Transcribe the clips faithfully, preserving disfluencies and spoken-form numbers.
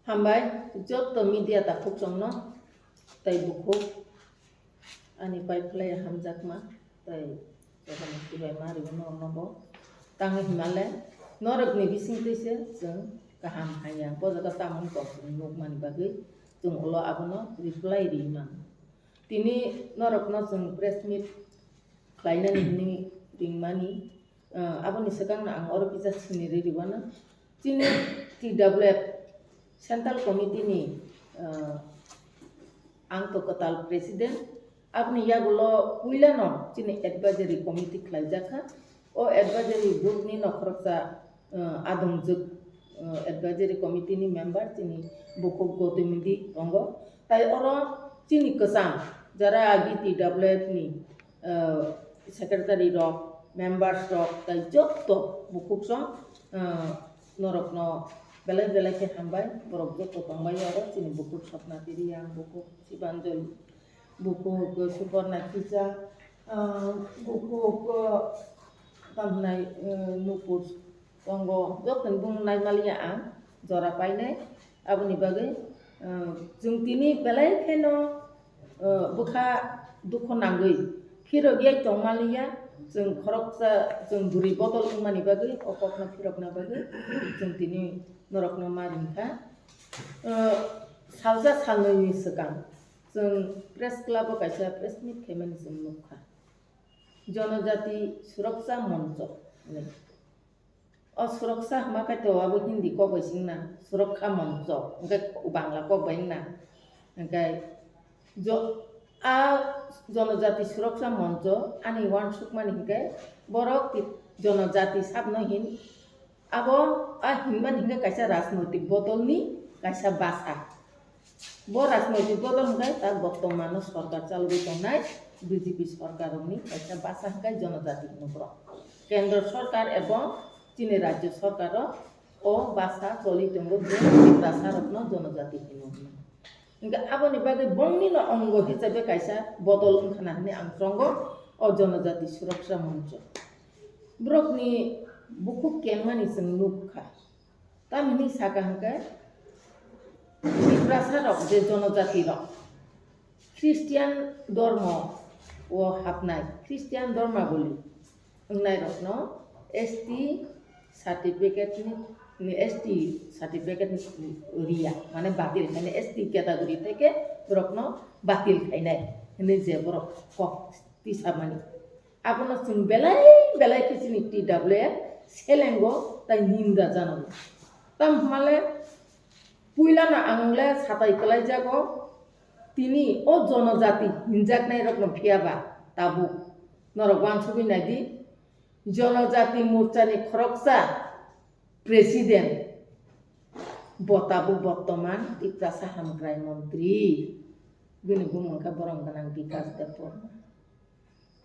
Hambai, joto media takhuk chongno, tei bukhuk, ani pai phlai hamjakma, tei jotono sibai ma rwino nobo. Tang himale, norokni bising twi se chwng kaham hanya, bo jaga tamoni kok chwng nukmani bagwi chwng ulo abono reply ri man. Tini norokno chwng press meet khlainani hwnwi ringmani, ah, aboni swkangno ang oro kisa sinirwi rwano. Chini T W F Central Committee ni, ah, ang to kwtal president, aboni yagulo puilano chini advisory committee khlaijakha. O advisory group ni nokhoroksa, ah, adongjwk, ah, advisory committee ni member chini bukhuk Gautam Modi tongo. Tai oro chini kwcham jara agi T W F ni, ah, secretary rok, members rok, tai jotto bukhuk song, ah, norokno belai belai khe hambai, borok jotto tongbai oro chini bukhuk Swapna Reang, bukhuk Sibanjali, bukhuk Suparna Kisa, ah, bukhuk, ah, tamhnai, ah, Nupur tongo, joktoni bung naimaliya ang jora painai. Aboni bagwi, ah, chwng tini belai kheno, ah, bwkha dukho nangwi phirok yai tongmaliya, chwng khoroksa, chwng bwrwi bodol wngmani bagwi, o kokno phirokna bagwi chwng tini norokno ma ringkha. Ah, salsa salnwini swkang chwng press club o kaisa press meet khaimani chwng nukha. Jonojati Suraksha Moncho hinwi. O Suraksha hwnma khe to abo Hindi kok bai se wngna, Suraksha Moncho, hwnkhe Bangla kok bai wngna. Hwnkhe jo-, a Jonojati Suraksha Moncho ani uansukmani hwnkhe borok ti-, jonojati sabno hin, abo a hinmani hwnkhe kaisa rajnoitik bodolni kaisa bwsa. Bo rajnoitik bodol hwnkhe ta bortomano sorkar chalogwi tongnai B J P sorkarrokni kaisa bwsa hwnkhe jonojati hwno borok. Kendro sorkar ebong chini rajyo sorkaro o bwsa choli tongo je Tiprasarokno jonojati hino hwnwi. Hwnkhe aboni bagwi bongnino ongo hisabe kaisa bodol wngkhana hwnwi ang chongo o Jonojati Suraksha Moncho. Borokni bukhuk kengmani chwng nukha. Tamni saka hwnkhe Tiprasa rok je jonojati rok Christian dormo o hapnai, Christian dormaboli wngnai rokno S T certificate ni, ni S T certificate ni riya, mane batil khainai, S T category theke borokno batil khainai hinwi je borok kok tisamani. Abono chwng belai belai khe chini T W F selengo tai ninda jano. Tamo hwnmale puilano ang le satai kwlaijago, tini o jonojati hinjaknai rokno phiyaba tabuk norok uansugwi naidi, Jonojati Morchani khoroksa president bo tabuk bortoman Tiprasa hamkrai montri, bini bumung khe borom gwnang Bikas Debbarma.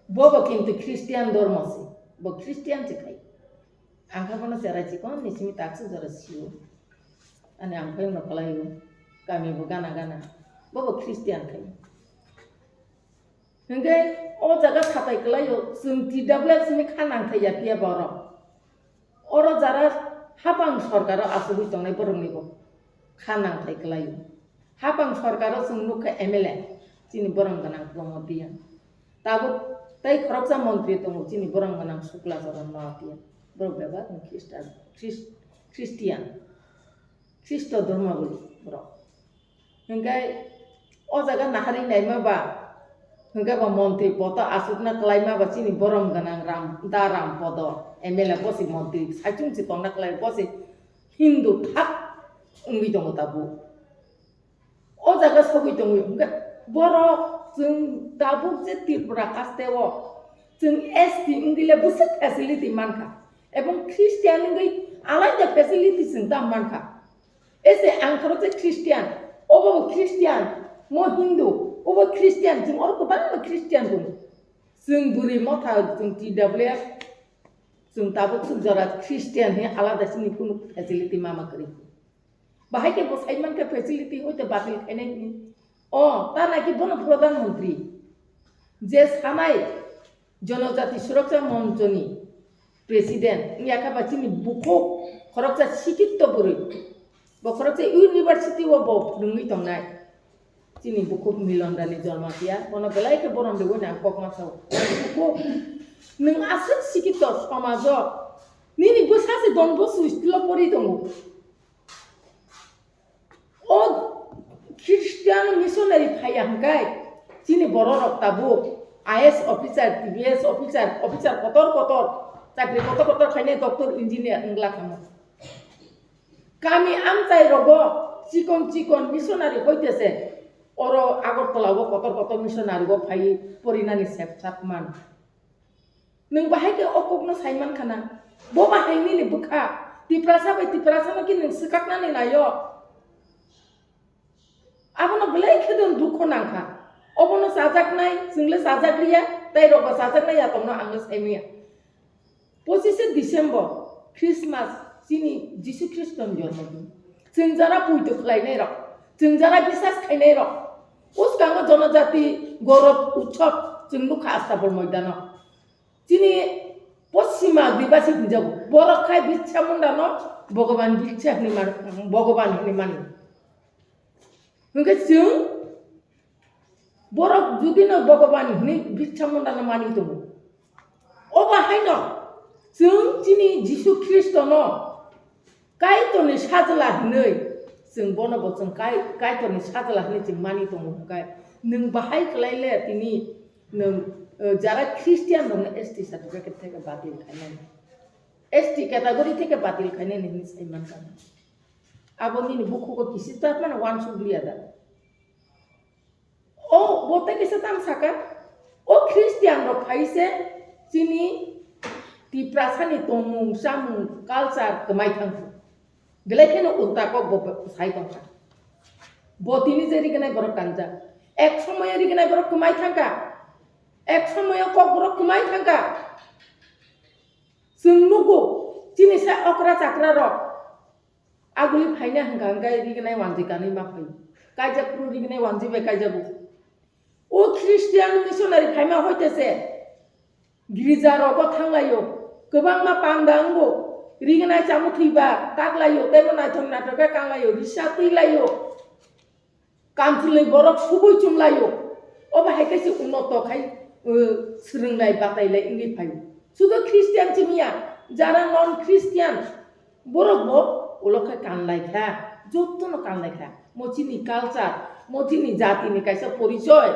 Bobo kintu Christian dormo se, bo Christian se khai. Ang khe bono cherai chikon ni simi taksuk jora sio. Ani ang phai no kwlaio, kami bo gana gana. Bobo Christian khai. Hingke o jaga satai kwlaio, chwng T W F simi kha nangthai ya phiya borok. Oro jara hapang sorkaro achugwi tongnai borokni bo kha nangthai kwlaio. Hapang sorkaro chwng nukha M L A, chini borom gwnang Pramod Reang. Tabuk tei khoroksa montri tongo, chini borom gwnang Sukla Charan Noatia. Borok bebak ni Khristan, Khris-, Khristian, Khristo dormaboli borok. Hingke o jaga nahari naima ba, hingke ba montri poto asukna kwlaima ba chini borom gwnang Ram, da Ram Podo M L A bosi montri saichung si tongna kwlai bosi Hindu thak wngwi tongo tabuk. O jaga sogwi tongwi hwnkhe borok chwng tabuk je Tripura haste o chwng S T wngwi le bwswk facility mankha, ebong Christian wngwi alaida facility chwng tamo mankha. Ese ang khoroksa Christian, obo bo Christian, mo Hindu, obo Christian, chwng oro kwbangma Christian tongo. Chwng bwrwi motha, chwng T W F, chwng tabuk swk jora Christian he alada chini kunu facility mama kwrwi. Bahai khe bo sai mankha facility hoite batil khainai hwnwi. O, ta naki bono Pradhan Mantri. Je sanai Jonojati Suraksha Monchoni president wngya kha ba chini bukhuk khoroksa sikitto bwrwi. Bokhorok se university o bo phwrwngwi tongnai. Chini bukhuk Milon Rani Jormatia, bono belai khe borom riwi nang kok ma sao. Bukhuk, nwng aswk sikito somajo, nini bwsa se Don Bosco school o pori tongo. O Christian missionary phaiya hwnkhe, chini bororok tabuk I A S officer, T B S officer, officer kotor kotor, chakri kotor kotor khainai, doctor, engineer wngla khamu. Kami amchai rogo chikon chikon missionary hoitese oro Agartala o kotor kotor missionary o phai porinani sep sak man. Nwng bahai khe o kokno sai man khana? Bo bahai nini bwkha? Tiprasa bai Tiprasano khe nwng swkaknani naio? Abono belai khe dukho nangkha. Obono chajaknai, chwngle chajakliya, tei rokbo chajaknai ya tongno angno saimanya. Pochishe December, Christmas, chini Jisu Khristoni jormo din. Chwng jara puito khlainairok, chwng jara bisas khainairok, bwskango Jonojati Gorov Utsav chwng nukha Astabol moidano. Chini Poschima Adibasi hinjago, borok khai Birsa Mundano Bhogoban Birsa hinwi man-, Bhogoban hinwi mani. Hwnkhe chwng borok judino Bhogoban hinwi Birsa Mundano mani tongo, obo haino chwng chini Jisu Khristono Kaitorni sajla hinwi chwng bono bo chwng Kai-, Kaitorni sajla hinwi chwng mani tongo hwnkhe, nwng bahai khlai le tini nwng, eh, jara Christian rokno S T certificate theke batil khainani, S T category theke batil khainani hinwi sai mankha. Abo nini bukhugo kisisa phano uansuk liya da? O bo tei kisa tamo saka, o Christian rok phai se chini Tiprasani tongmung, chamung, culture kwmai thangkhu. Belai kheno ulta kok bo sai tongkha. Bo tini je rignai borok kanjak. Ek somoyo rignai borok kwmai thangkha. Ek somoyo kok borok kwmai thangkha. Chwng nugo, chini sa okra chakra rok. Aguli phaina hwnkha hwnkhe rignai wanjwi kanwi ma phaio. Kaijak phuru rignai wanjwi bai kaijago. O Christian missionary phaima hoite se girja rogo thanglaio. Kwbangma panda wngo. Rignai chamung thwiba taklaio. Teibo naithok naithok khe kanglaio. Risa twilaio. Kamchwlwi borok subui chumlaio. Obo hai khe se unoto khai, uh, swrwngnai batailai wngwi phaio. Sudo Christian chimiya, jara non Christian, borok bo ulo khe kanlai kha, jotono kanlai kha. Mo chini culture, mo chini jatini kaisa porichoi.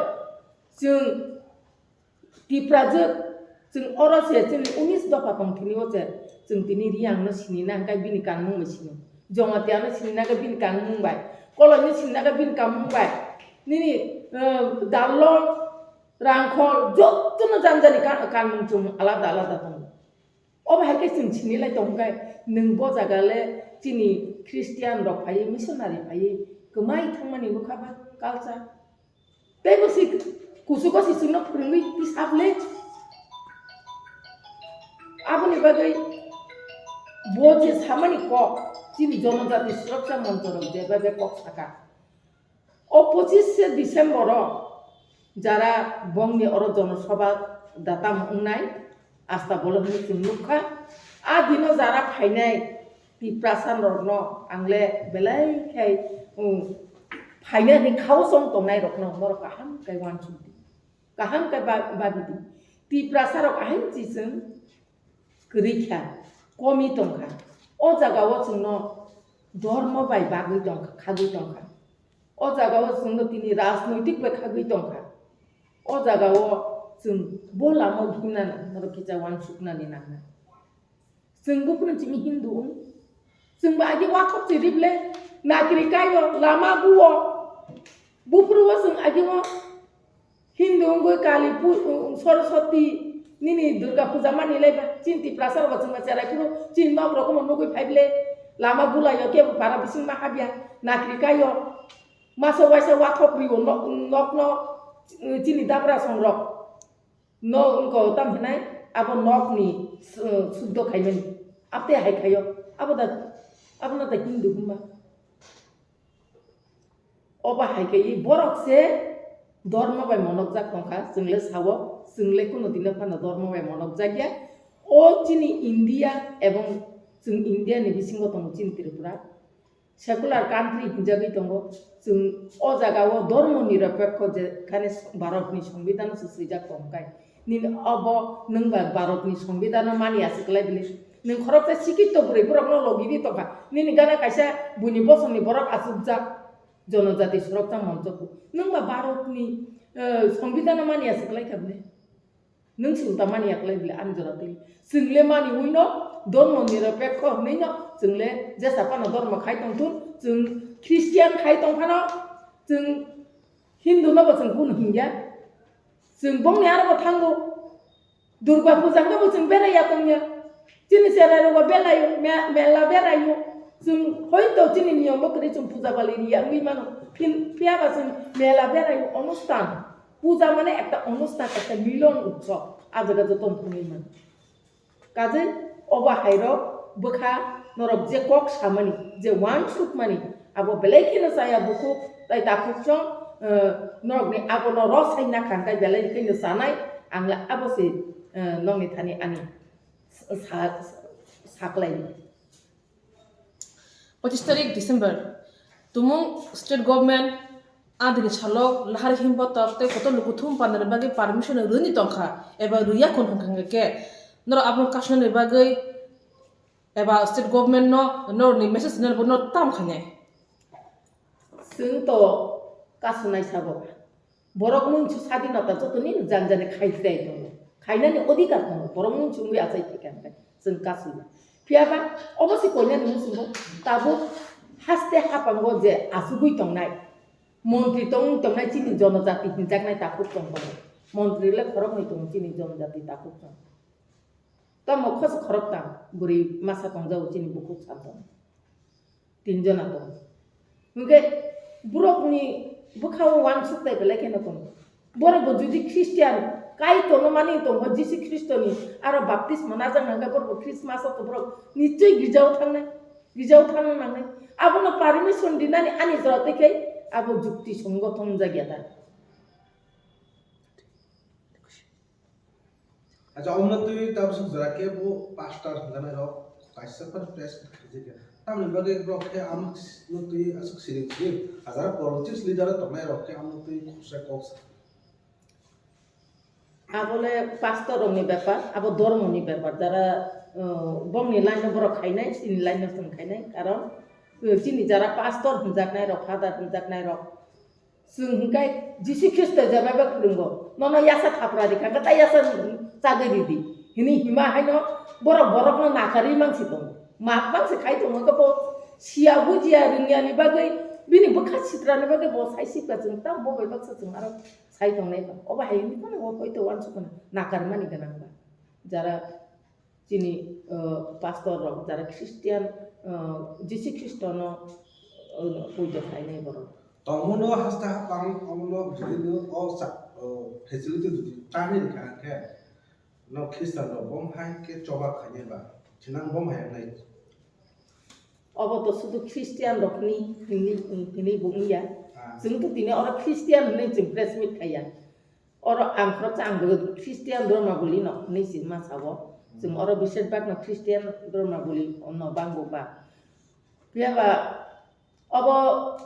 Chwng Tiprajwk, chwng oro se chini unis dopha tong thini o se, chwng tini Riyang no sini na hwnkhe bini kanmung bai sini. Jamatia no sini na hwnkhe bini kanmung bai. Koloi no sini na hwnkhe bini kanmung bai. Nini, eh, Darlong, Rangkhol, jotono jani jani kan-, kanmung chumung alada alada tongo. Obo hai khe chwng sini lai tong khe, nwng bo jaga le chini Christian rok phaiwi, missionary phaiwi, kwmai thangmani bwkha ba culture. Tei bo si kuchugo si chwngno phwrwngwi tisap le. Aboni bagwi bo je samani kok, chini Jonojati Suraksha Moncho rok je bai bai kok saka. O pochishe December o jara bongni oro jonosobha datam wngnai, Astabolo hwnwi chwng nukha. A dino jara phainai Tiprasa rokno ang le belai khai, um, phainani khao chong tongnai rokno norok kaham khe uansuk di, kaham khe ba-, babi di. Tiprasa rok ahai chi chwng kwrwi kha, komi tong kha. O jaga o chwngno dhormo bai bagwi tong kha, khagwi tong kha. O jaga o chwngno tini rajnoitik bai khagwi tong kha. O jaga o chwng bo lama o himna nang, norok kisa uansuknani nangnai. Chwng buphuru chini Hindu wng. Chwng bo agi wathok chirip le, nakri kaio, lama buo. Buphuru o chwng agi o Hindu wngwi Kali pu-, Saraswati, nini Durga puja mani lai ba, chini Tiprasa rok chwngma cherai phuru, chini nok rok omo nugwi phai bile, lama bulai o kebo para bising ma habya, nakri kaio, masa waisa wathok rio nok, nok no, chini dabra song rok, no wngko tam hinai, abo nok ni, eh, suddo khaimani, abte hai khaio, abo da, abo no da Hindu hwnba. Obo hai khe i borok se dormo bai monokjak tongkha, chwng le sao, chwng le kuno dino phano dormo bai monokjak ya. O chini India ebong chwng India ni bisingo tongo chini Tripura. Secular country hinjagwi tongo. Chwng o jagao dhormo nirapekho je khane Bharatni Songbidan se swijak tongkai. Nini obo nwng ba Bharatni Songbidano mani aswk lai bini. Nwng khoroksa sikito bwrwi borokno logi di tongkha. Nini gana kaisa buini bosongni borok achukjak jonojati soroksa monchokgo. Nwng ba Bharatni, eh, Songbidano mani aswk lai kha bini. Nwng se ulta mani yaklai bile ani jora twi. Chwng le mani ui no, dormo nirapekho hwnwi no, chwng le jesa phano dormo khai tong thun, chwng Christian khai tong phano, chwng Hindu no bo chwng kunu hingya. Chwng bongni aro bo thango. Durga puja hwnkhe bo chwng berai ya tong ya. Chini cherai rogo belai, me-, mela berai o. Chwng hoito chini niyom bo kwrwi chwng puja bali riya wngwi mano. Phin-, phiya ba chwng mela berai o, onustan. Puja mane ekta onustan, ekta milon utsob, ah jaga joto wngwi mano. Kajai obo hairok bwkha norok je kok samani, je uansukmani, abo belai kheno chaya bukhuk tai takhuk chwng, eh, norokni abono rw sai nakha hwnkhe belai kheno chanai, ang le abo se, eh, nokni thani ani sa-, sa-, saklai. Pachis tarik December, tumung state government adini salok lahar himbotok tei kotor lukuthum panani bagwi permission rwni tongkha eba rwya khun hwnkha khe norok abono kasnani bagwi eba state government no norokni message rwna bo norok tam khainai. Chwng to kasnai sabo. Borok mungsu sadinota jotoni jani jani khai chai tongo. Khainani odhikar tongo. Borok mungsu wngwi achai thai kha hwnkhe chwng kasui. Phiya ba obo se koinani muchungo tabuk haste hapango je achugwi tongnai, montri tong tongnai chini jonojati hinjaknai takhuk tong tongo. Montri le khoroknwi tongo chini jonojati takhuk tong. Tamo khos khoroktham bwrwi masa tongjago chini bukhuk santong. Tinjona tongo. Hwnkhe borokni bwkhao uansuk tai belai kheno tongo. Borokbo jodi Christian, Kaitorno mani tongo, Jisu Khristoni aro baptisma najak nangkhe borokbo Christmas-o to borok nichoi girjao thangnai, girjao thangna nangnai. Abono permission dinani ani jora tei khe abo jukti songothon wngjakya da. Acha, omno twi tabuk jora khe bo pastor hwnjanai rok kaisa phano press meet khaijak ya. Tamni bagwi borok khe amno twi aswk siring siring. Ajara politics leader tongnai rok khe amno twi khorsa kok sa. Abo le pastor rokni bepar, abo dhormoni bepar. Jara, uh, bongni line no borok khainai, chini line no chwng khainai. Karon, uh, chini jara pastor hwnjaknai rok, father hwnjaknai rok, chwng hwnkhe Jisu Khristo jeba bai phwrwngo, nono yasa thapra rikha, hwnkhe tai yasa chagwi ridi, hwnwi hima haino borok borokno nakarwi mansi tongo. Map mansi khai tongo, hwnkhe bo siya bujiya rwngyani bagwi, bini bwkha sitrani bagwi bo sai sikha chwng, tamo bo bai baksa chwng aro sai tongnai ba. Obo hai wngwi phano bo poito uansukmani nakarmani gwnang ba. Jara chini, uh, pastor rok, jara Christian, uh, Jisu Khristono, uh, puja khlainai borok. Tongmano haste hapang omono jodi o sa-, o facility jodi tani rikha khe, no Christian rok bom hai khe choba khainai ba, thinang bom hai wngnai. Obo to sudu Christian rok ni, ni, ni bo wngya. Ah. Chwng to tini oro Christian hwnwi chwng press meet khaiya. Oro ang khoroksa ang bo Christian Dharmaboli no hinwi si ma sao. Chwng oro bishirbak no Christian Dharmaboli no bangbo ba. Phiya ba obo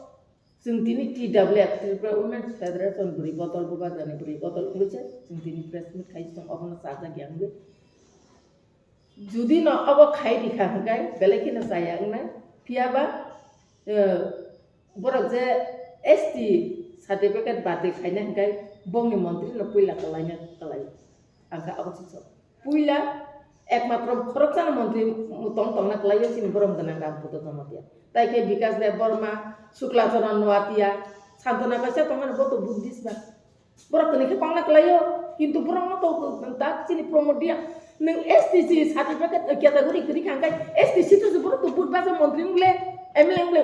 chwng tini T W F, Tripura Women Federation bwrwi bodol, Bubagrani bwrwi bodol wngwi se chwng tini press meet khai chwng obono chajak ya wngwi. Judi no obo khai rikha hwnkhe belai kheno chaya wngnai. Phiya ba, eh, borok je S T certificate bade khaina hwnkhe bongni montri no puila kwlaina kwlai. Ang kha abo chuchok. Puila ekmatro khoroksano montri tong tongna kwlaio chini borom gwnang Rampada Jamatia. Tai khe Bikash Deb Barma, Shukla Charan Noatia, Santana kaisa tongmani bo to Buddhist ba. Borok tini khe kongna kwlaio, kintu borokno to tak chini promote diya. Nwng S T C certificate, eh, category kwrwi kha hwnkhe S T C to borok to vote basa montri wng le, M L A wng le.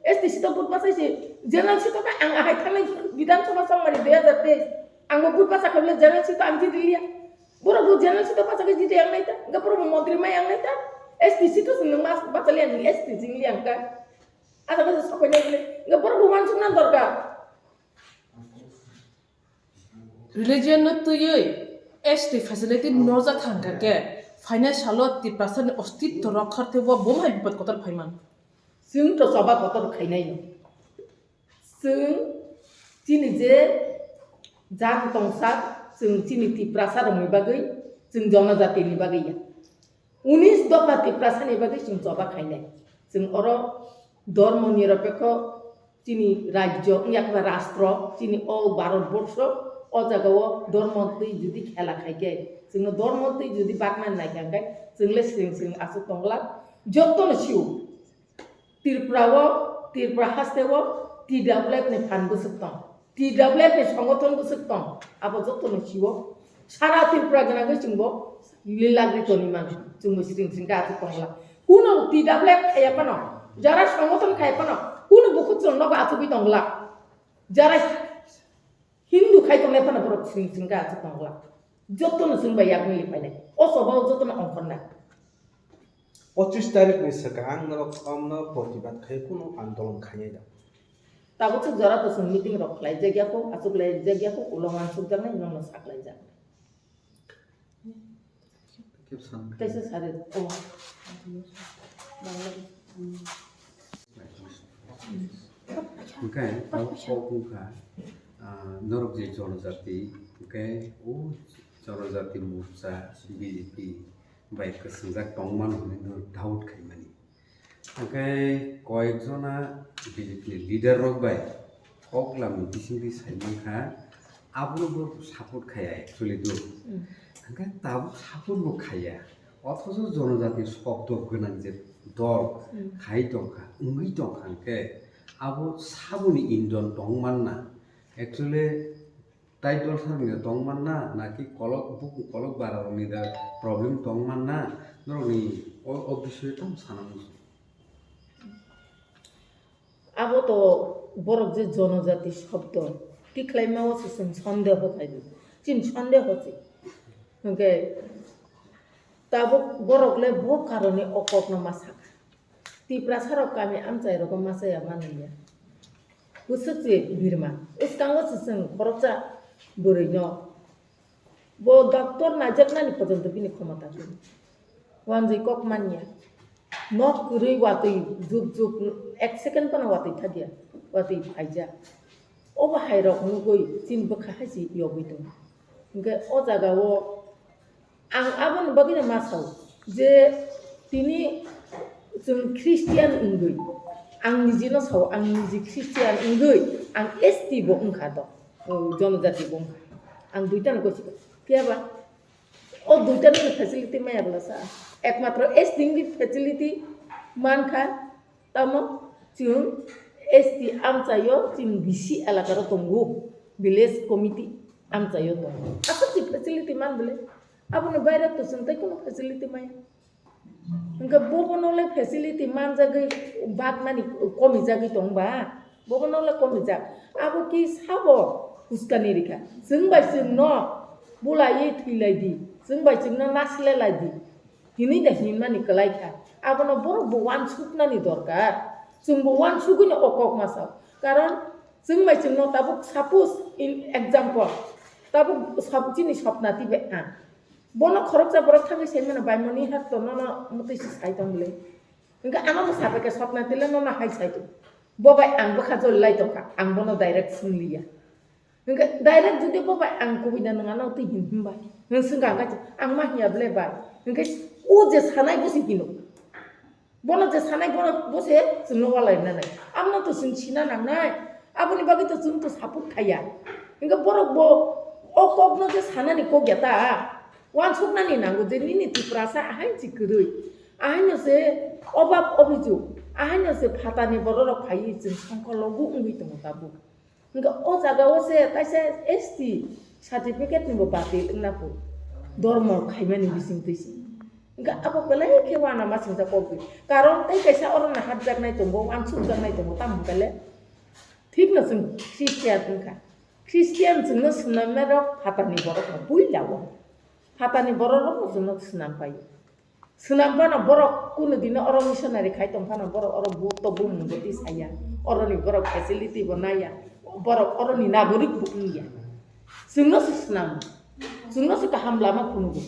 S T C to vote basa se general seat to ang ahai thangnai Bidhan Sabha songmani dui hazar teis. Ang bo vote basa kha bole general seat to ang jiti liya. Borok bo general seat to basa khe jiti yang nai ta. Hwnkhe borok bo montri ma yang nai ta. S T C to se nwng mas basa liya, nwng S T C wng liya hwnkhe. Asa khe sokoi nai bole. Hwnkhe borok bo uansukna dorkar. Religion no twiwi S T facility norjak thangkha khe, financial o Tiprasa ni ostitto rokha tei bo bo hai bipot kotor phaiman. Chwng to choba kotor khainai no. Chwng chini je jat tongsa, chwng chini Tiprasa rokni bagwi, chwng jonojatini bagwi ya. Unis dopha Tiprasani bagwi chwng choba khainai. Chwng oro dormo nirapekho chini rajyo wngya khe rastro, chini o Bharat borsho, o jagao dormo twi jodi khela khaikhe, chwngno dormo twi jodi bakna naikha khe, chwngle sring sring aswk tongla, jottono sio. Tripura o, Tripura haste o T W F ni phan bwswk tong, T W F ni songothon bwswk tong, abo jotono sio. Sara Tripura gwnangwi chwngbo lilagri toni mano, chwngbo sring sring khe aswk tongla. Kuno T W F khaiya phano, jara songothon khaiya phano, kuno bukhuk chwng nogo achugwi tongla. Jara Hindu khai tongnai phano borok sring sring khe aswk tongla. Jotono chwng bai yakni li phainai. O choba o jotono ongkhornai. Pochis tarikni swkang norok omno protibad khai kunu andolon khainai da? Tabuk swk jora to chwng meeting rok khlai jak ya kho, achuk lai jak ya kho, ulo uansuk jaknai, nokno sak lai jaknai. Kaisa sari. Oh. Hwnkhe tabuk kok wngkha, ah, norok je jonojati, hwnkhe o jonojati morcha B J P bai kwswngjak tongmano hwnwi norok doubt khaimani. Hwnkhe koyekjona B J P ni leader rok bai kok lamni bisingtwi sai mankha, abono bo support khaiya actually do. Mm. Hwnkhe tabuk support bo khaiya. Othocho jonojati sokdok gwnang je dol Mm. khai tongkha, wngwi tongkha hwnkhe abo saboni indon tongmanna. Actually Tai dol sarokni da tong manna, naki kolok, bukung kolok bara rokni da problem tong manna, norokni o, o bisoyo tamo sana muchung. Abo to borok je jonojati shobdo tikhlaima o se chwng sondeho khaidi. Chini sondeho se. Hwnkhe tabuk borok le bo karone o kokno ma sakha. Tiprasa rok kami amchai rogo ma chaya manliya. Bwswk se birma. Bwskango se chwng khoroksa bwrwi no. Bo doctor naijaknani porjonto bini khomota kwrwi. Wanjwi kok manya. Nok kwrwi watwi juk juk ek second phano watwi thadiya. Watwi phaijak. Obo hai rok nugwi chini bwkha hai se yogwi tongo. Hwnkhe o jaga o Ang aboni bagwino ma sao je tini chwng Christian wngwi, ang nijino sao, ang niji Christian wngwi ang S T bo wngkha do, o jonojati bo wngkha. Ang duitano gosikha. Phiya ba o duitano facility maya bwla sa. Ekmatro S T wngwi facility mankha. Tamo chwng S T amchaio chwng B C elakaro tongo, village committee amchaio tongo. Aswk se facility man bole, aboni baire to chwng tei kono facility maya. Hwnkhe bobono le facility manjagwi baknani komijagwi tong ba, bobono le komijak. Abo ki sabo uskani rikha, chwng bai chwngno bulaiwi thwilaidi, chwng bai chwngno nasilelaidi. Hinwi da hinmani kwlai kha. Abono borok bo uansuknani dorkar. Chwngbo uansugwino o kok ma sao. Karon chwng bai chwngno tabuk suppose in example, tabuk sab-, chini sopna twibai ang. Bono khoroksa borok thangwi sai mano, "Bai moni hat to nono mwtwi se sai tong le." Hwnkhe ano bo sabai khe sopna twi le nono hai sai tong. Bo bai ang bwkha joli lai tongkha, ang bono direct swngliya. Hwnkhe direct jodi bo bai ang kubui da nang ano twi hin him bai. Nwng swngkha hwnkhe ang ma hiya ble bai. Hwnkhe o je sanai bo se hino. Bono je sanai bono bo se chwngno walai nanai. Abono to chwng sina nangnai. Aboni bagwi to chwng to support khaiya. Hwnkhe borok bo o kokno je sanani kok ya ta. Uansuknani nango je nini Tiprasa ahaini se kwrwi. Ahaino se obab obijok. Ahaino se phatani bororok phaiwi chwng songkologo wngwi tongo tabuk. Hwnkhe o jaga o se kaisa S T certificate ni bo batil wngna pho, dormo khaimani bising twi se. Hwnkhe abo belai khe uanama singsa kok di. Karon tei kaisa oro no hapjaknai tongo, uansukjaknai tongo, tamo hwnkhe le thik no chwng Christian wngkha. Christian chwngno swnamnai rok phatani borok no puila o. Phatani borok rok no chwngno swnam pai o. Swnam phano borok kunu dino oro missionary khai tong phano borok oro bu-, to bumung bo tisaya. Oroni borok facility bo naya. Borok oroni nagorik bo wngya. Chwngno se swnam. Chwngno se kaham lama phunugo.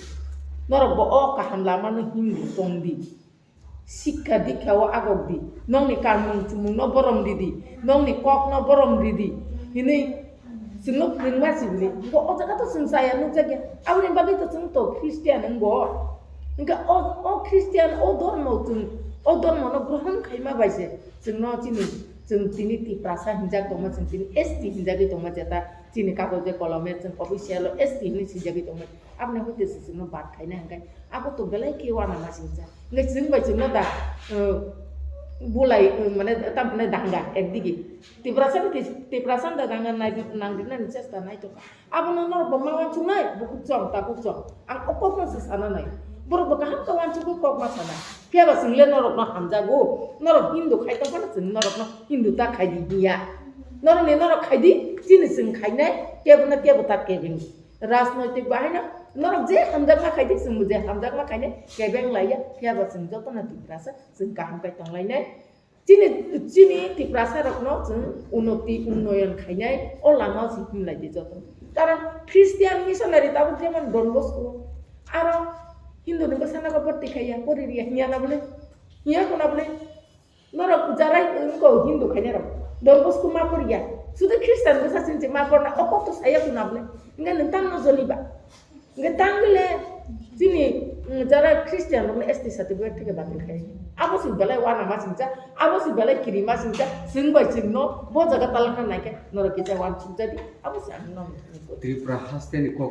Norok bo o kaham lama no himdi tongdi. Sikha dikha o agok di, nokni kanmung chumung no borom ridi, nokni kok no borom ridi hinwi chwngno phwrwngma sibini. Bo o jaga to chwng chaya nukjakya, aboni bagwi to chwng to Christian wngbo. Hwnkhe o, o Christian, o dormo chwng, o dormo no grohon khaima bai se chwngno chini, chwng tini Tiprasa hinjak tongma, chwng tini S T hinjagwi tongma, jeta chini kagoje kolome chwng official o S T hinwi swijagwi tongma. Aboni hoite se chwngno bad khaina hwnkhe abo to belai khe uanama singcha. Hwnkhe chwng bai chwngno da, uh, bulai, uh, mane, tam hwnai danga ekdigi. Tiprasa ni, Tiprasa da danga nai-, nangrinani chesta naitokha. Abono norok bo ma uansuknai, bukhuk chwng, takhuk chwng. Ang o kokno se sana nai. Borok bo kaham khe uansukgwi kok ma sanai. Phiya ba chwng le norokno hamjago. Norok Hindu khai tong phano chwng norokno Hindu ta khai di hiya. Norok ni norok khai di, chini chwng khainai, kebo na kebo ta kebeng. Rajnoitik bahai no norok je hamjakma khai di, chwng bo je hamjakma khainai, kebeng laiya, phiya ba chwng jotono Tiprasa, chwng kaham khai tong lainai. Chini, chini Tiprasa rokno chwng unoti, unnoyon khainai, o lama o se himlai di joto. Karon Christian missionary tabuk jemon Don Bosco, aro Hindu ni bwsano bo borti khaiya, pori riya hinya na bole? Hinya ko na bole? Norok jarai wngko Hindu khainai rok. Don Bosco ma poriya. Sudu Christian bwsa chini se ma porna, o kok to saya ko na bole? Hingke nwng tangno joli ba? Hingke tangwi le chini, mm, jara Christian rokno S T certificate theke batil khai. Abo se belai uanama singcha, abo se belai kirima singcha, chwng bai chwngno bo jaga talangna naikhe norok kisa uansuk jadi, abo se ang nong. Tripura haste ni kok